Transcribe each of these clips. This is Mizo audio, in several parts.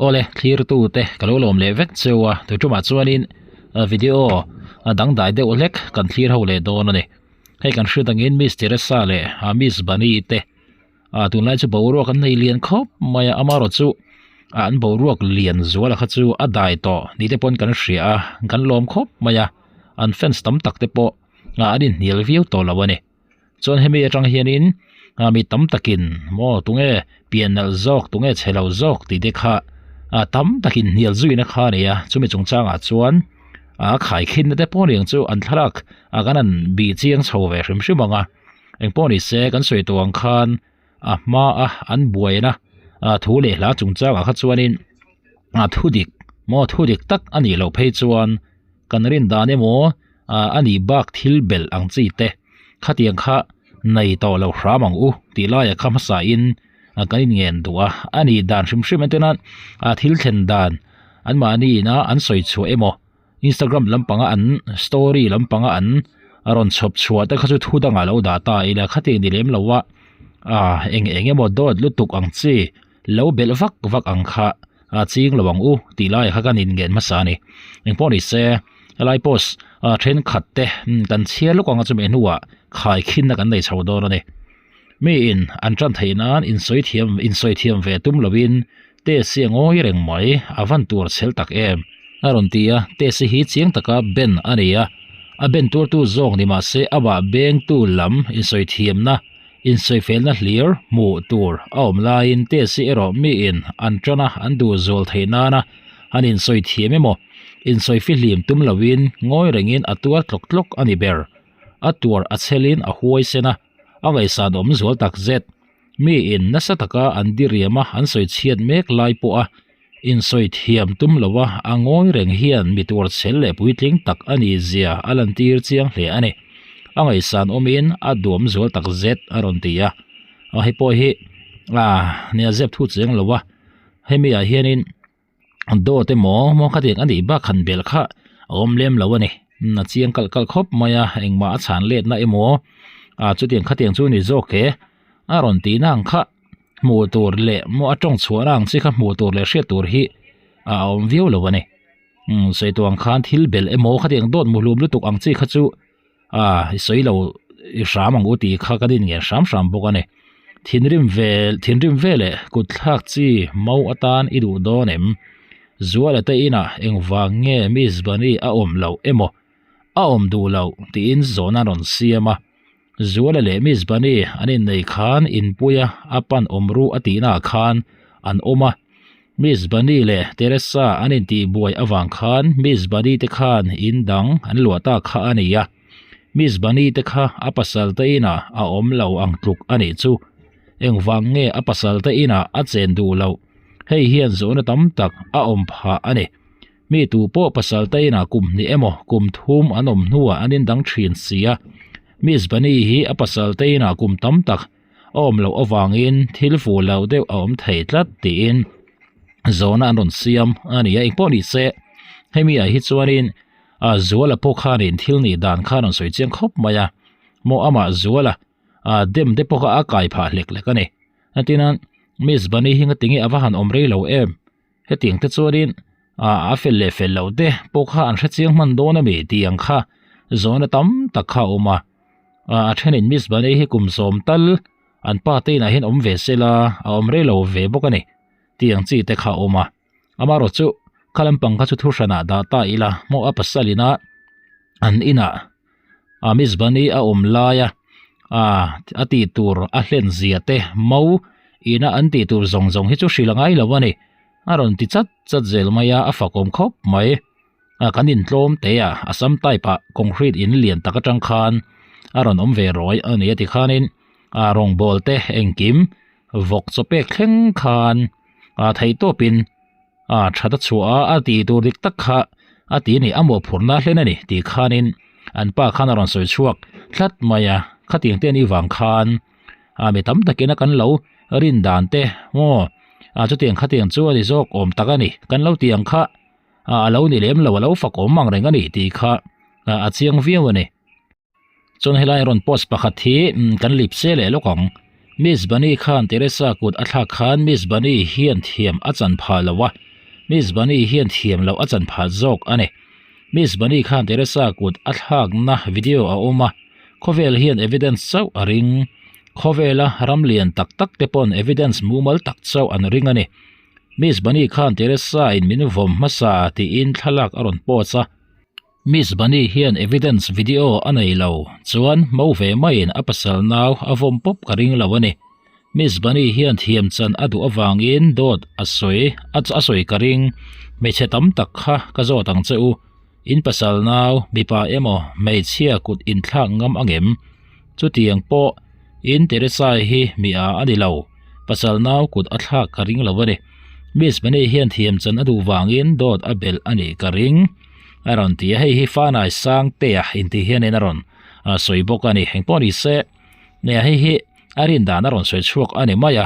Awle thlirtu te ka lo lawm leh vek cheu a tui tumah chuanin video a dangdai deuh hlek kan thlir ho leh dawn a ni hei kan hriat angin Miss Teresa leh Miss Bunny te ah tunlai chu boruak an nei lian khawp mai a amaherawh chu an boruak lian zual kha chu a dai tawh ni te pawn kan hria a kan lawm khawp mai a an fans tam tak te pawh an inhnial viau tawh lo a ni. Chuan hemi atang hianin ah mi tam takin maw tunge pian nalh zawk tunge chhe lo zawk tih te kha ah tam takin hnial zuina kha a ni a chumi chungchangah chuan ah khai khinna te pawh aniang chu an thlalak ah kan han bih chiang chho ve hrim hrim ang a engpawh ni se kan sawi tawh ang khan a hma a an buaina ah thu leh hla chungchangah kha chuanin ah thu dik maw thu dik tak a nih loh phei chuan kan rin dan emaw ah a nih bak thil belh ang chi te khatiang kha nei tawh lo hram ang u tih laiah kha hmasa in ah kan inngen duh a a nih dan hrim hrim atena ah thil thlen dan an mahni ina an sawi chhuah emaw Instagram lampanga an story lampanga an rawn chhawp chhuah te kha chu thu dangah lo dah ta ila khatiang ni lem lo a ah eng eng emaw dawt lutuk ang chi lo belh vak vak ang kha a ching lo ang u tih lai kha kan inngen hmasa a ni engpawh ni se helai post ah thenkhat te kan chhiar lawk anga chumi hnuah khaikhinna kan nei chho dawn a ni mi in an tan theih nan insawi thiam insawi thiam ve tum lovin test hi a ngawi reng mai a van tur chhel tak em a rawn ti a test hi chiang taka ben a ni a a ben tur tu zawk ni mahse amah bengtu lam insawi thiamna Insawifelna hlir hmuh tur a awm laiin test hi erawh miin an tan a, an duh zual theih nana an insawi thiam emaw, insawi fihlim tum loin ngawi rengin a tuar tlawk tlawk a ni ber. A tuar a chhelin a huaisen a, a ngaihsan awm zual tak zet. Miin nasa taka an diriam a, an sawi chhiat mek lai pawha insawi thiam tum loa a ngawi reng hian mi tuar chhel leh puitling tak a nih zia a lantir chiang hle a ni. A ngaihsan awmin a duam zual tak zet a rawn ti a, a hei pawh hi ah nia zep thu cheng lo a, hemi ah hianin dawt emaw maw khatiang a nih bak han belh kha a awm lem lo a ni. A chiang kalh kalh khawp mai a, engmah a chhan letna emaw ah chutiang khatiang chu ni zawk e a rawn tihna ang kha. Hmuh tur leh maw a tawng chhuahna ang chi kha hmuh tur leh hriat tur hi a awm viau lo a ni. Umm sawi tawh ang khan thil belh emaw khatiang dawt muhlum lutuk ang chi kha chu ah i sawi lo i hram ang u tih kha kan inngen hram hram bawk a ni. Thinrim ve thinrim ve leh kut thlak chi mau atan i duh dawn em? Zuala te inah engvang nge Miss Bunny a awm loh emaw a awm duh loh tiin zawhna a rawn siam a. Zuala leh Miss Bunny an innei khan inpuia a pan awm ru a tihnaah khan an awm a. Miss Bunny leh Teresa an intihbuai avang khan Miss Bunny te khan in dang an luah ta kha a ni a. Miss Bunny te kha a pasal te inah a awm lo ang tluk a nih chu. Engvang nge a pasal te inah a chen duh loh? Hei hian zawhna tam tak a awm phah a ni. Mi tu pawh pasal te inah kum hnih emaw kum thum an awm hnuah an indang thin si a. Miss Bunny hi a pasal te inah kum tam tak a awm loh avangin thil fuh lo deuh a awm thei tlat tiin zawhna an rawn siam a ni a. Engpawh ni se hemi ah hi chuanin a Zuala pawh khanin thil nih dan kha a rawn sawi chiang khawp mai a, maw amah Zuala a dem te pawh kha a kai phah hlek hlek a ni. Entirnan Miss Bunny hi ngatinge a va han awm rei lo em? Hetiang te chuanin ah a fel leh fel loh te pawh kha an hre chiang hman dawn a mi tih ang kha zawhna tam tak kha a awm a. Ah a thenin Miss Bunny hi kum sawm tal an pa te inah hian awm ve se la a awm rei lo ve bawk a ni tih ang chi te kha a awm a. Amaherawh chu kha lampang kha chu thu hranah dah ta ila maw a pasal ina an inah ah Miss Bunny a awm laia ah a tih tur a hlen zia te mo ina an tih tur zawng zawng hi chu hrilh a ngai lo a ni a rawn ti chat chat zel mai a a fakawm khawp mai ah kan intlawm te a a sam type ah concrete in lian tak atang khan a rawn awm ve rawi a ni a tikhanin ah rawngbawl te engkim vawk chaw pek thleng khan ah theihtawpin a that a chhuah a a tih tur dik tak kha a ti a ni a mawhphurhna hlen a ni tih khanin an pa khan a rawn sawi chhuak tlat mai a khatiang te anih vang khan a mi tam takin a kan lo rin dan te maw a chutiang khatiang chu a ni zawk awm tak a ni kan lo tih ang kha a lo ni lem lo a lo fak awm ang reng a ni tih kha a chiang viau a ni. Chuan helai rawn post pakhat hi kan lip se leh lawk ang. Miss Bunny khan Teresa kut a thlak khan Miss Bunny hian thiam a chan phah lo a, Miss Bunny hian thiam loh a chan phah zawk a ni. Miss Bunny khan Teresa kut a thlakna video a awm a, khawvel hian evidence chauh a ring. Khawvela ram lian tak tak te pawn evidence mumal tak chauh an ring a ni. Miss Bunny khan Teresa in min vawm hmasa tiin thlalak a rawn post a. Miss Bunny hian evidence video a nei lo, chuan mo ve maiin a pasal nau a vawm pawp ka ring lo a ni. Miss Bunny hian thiam chan a duh avangin dawt a sawi a sawi ka ring, hmeichhe tam tak kha ka zawt ang che u, in pasal nau mipa emaw hmeichhia kut inthlak ngam angem? Chutiang pawh in Teresa hi mi a a ni lo, pasal nau kut a thlak ka ring lo a ni. Miss Bunny hian thiam chan a duh vangin dawt a belh a nih ka ring. A rawn ti a, hei hi Fanai Sangtea intih hianin a rawn sawi bawk a ni. Engpawh ni se, nia hei hi a rin dan a rawn sawi chhuak a ni mai a.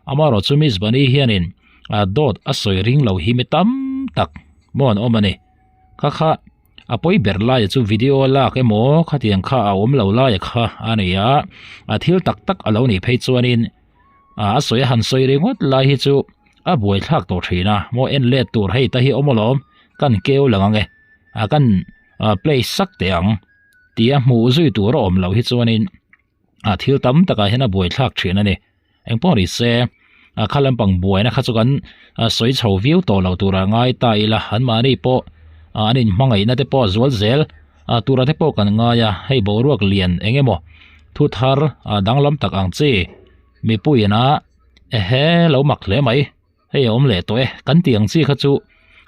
Amaherawh chu Miss Bunny hianin dawt a sawi ring lo hi mi tam tak maw an awm a ni. Kha kha a pawi ber laia chu video lak emaw khatiang kha a awm lo laia kha a ni a, a thil tak tak a lo nih phei chuanin a sawi a han sawi ringawt lai hi chu a buaithlak tawh thin a maw en let tur hei ta hi awm alawm kan keu lang ang e a kan play sak teh ang tia hmuh zui tur a awm loh hi chuanin a thil tam takah hian a buaithlak thin a ni engpawh ni se a kha lampang buaina kha chu kan sawi chho viau tawh lo tura ngai ta ila an mahni pawh an inhmangaihna te pawh a zual zel a tura te pawh kan ngai a hei boruak lian eng emaw thu thar danglam tak ang chi mipuiin a Ehe, lo mak hle mai. Hei a awm leh tawh e, kan tih ang chi kha chu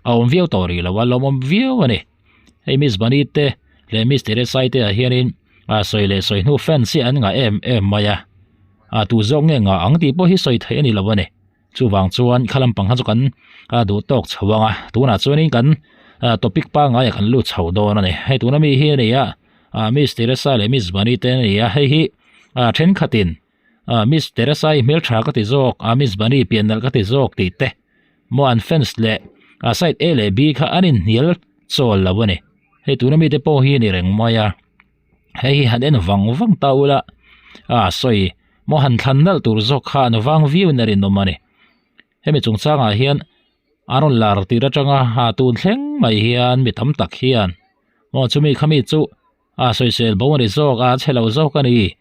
a awm viau tawh rih lo a, lawmawm viau a ni. Hei Miss Bunny te leh Miss Teresai te ah hianin a sawi leh sawi hnu fans hi an ngah em em mai a, a tu zawk nge ngah ang tih pawh hi sawi theih a ni lo a ni. Chuvang chuan kha lampang kha chu kan duh tawk chho ang a, tunah chuanin kan topic pangngai ah kan lut chho dawn a ni. Hei tuna mi hi a ni a, Miss Teresa leh Miss Bunny te a ni a, hei hi thenkhatin Ah Miss Teresa i hmeltha ka ti zawk, ah Miss Bunny pian nalh ka ti zawk tih te maw an fans leh ah side A leh B kha an inhnial chawl lo a ni. Hei tuna mite pawh hi a ni reng mai a, hei hi han en vang vang ta ula ah sawi maw han thlan nalh tur zawk kha an vang viau in a rinawm a ni. Hemi chungchangah hian a rawn lar tir atanga ah tun thleng mai hian mi tam tak hian maw chumi khami chu a sawisel bo a ni zawk a, a chhe lo zawk a ni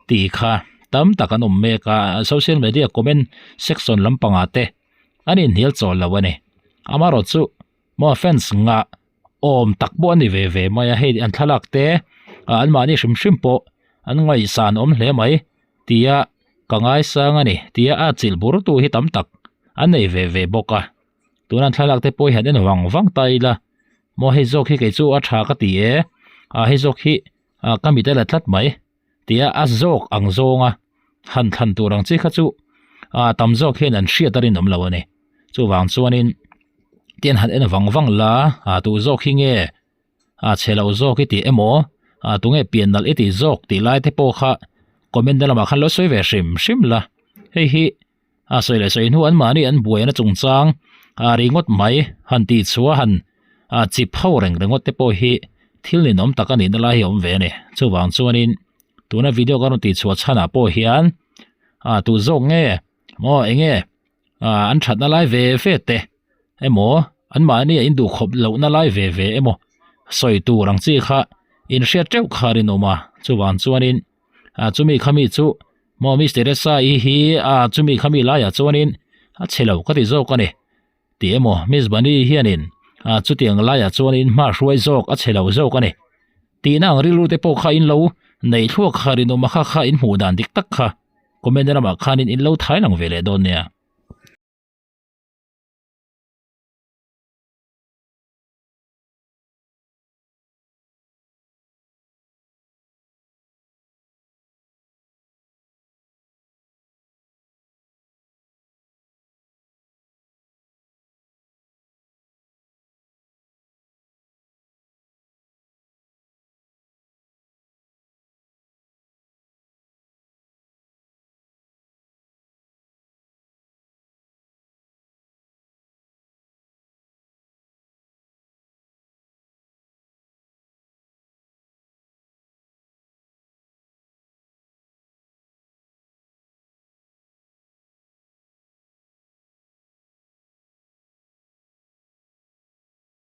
tih kha tam tak an awm mek a, social media comment section lampangah te an inhnial chawl lo a ni. Amaherawh chu maw fans ngah awm tak pawh a ni ve ve mai a, hei an thlalak te anmahni hrim hrim pawh an ngaihsan awm hle mai tia ka ngaisang a ni tia a chilh bur tu hi tam tak an nei ve ve bawk a. Tuna an thlalak te pawh hi han en vang vang ta ila maw hei zawk hi kei chu a tha ka ti e ah hei zawk hi ah ka mit a la tlat mai tia a zawk ang zawnga han thlan tur ang chi kha chu ah tam zawk hian an hriat a rinawm lo a ni chuvang chuanin tian han en vang vang la ah tu zawk hi nge ah chhe lo zawk i tih emaw ah tunge pian nalh i tih zawk tih lai te pawh kha comment na lamah khan lo sawi ve hrim hrim la hei hi. A sawi leh sawi hnu an mahni an buaina chungchang a ringawt mai han tih chhuah han a chip ho reng ringawt te pawh hi thil ninawm tak a nihna lai hi a awm ve a ni. Chuvang chuanin tuna video ka rawn tih chhuah chhanah pawh hian a tu zawk nge maw eng nge an thatna lai ve ve te emaw an mahni a induhkhawp lohna lai ve ve emaw sawi tur ang chi kha inhriat teuh kha a rinawm a. Chuvang chuanin a chumi khami chu Maw Miss Teresa i hi a chumi khami laiah chuanin a chhe lo ka ti zawk a ni tih emaw Miss Bunny hianin a chutiang laiah chuanin hma hruai zawk a chhe lo zawk a ni tihna ang rilru te pawh kha in lo neih thluak kha rinawm a kha kha in hmuh dan dik tak kha comment lamah khanin in lo thai lang ve leh dawn nia.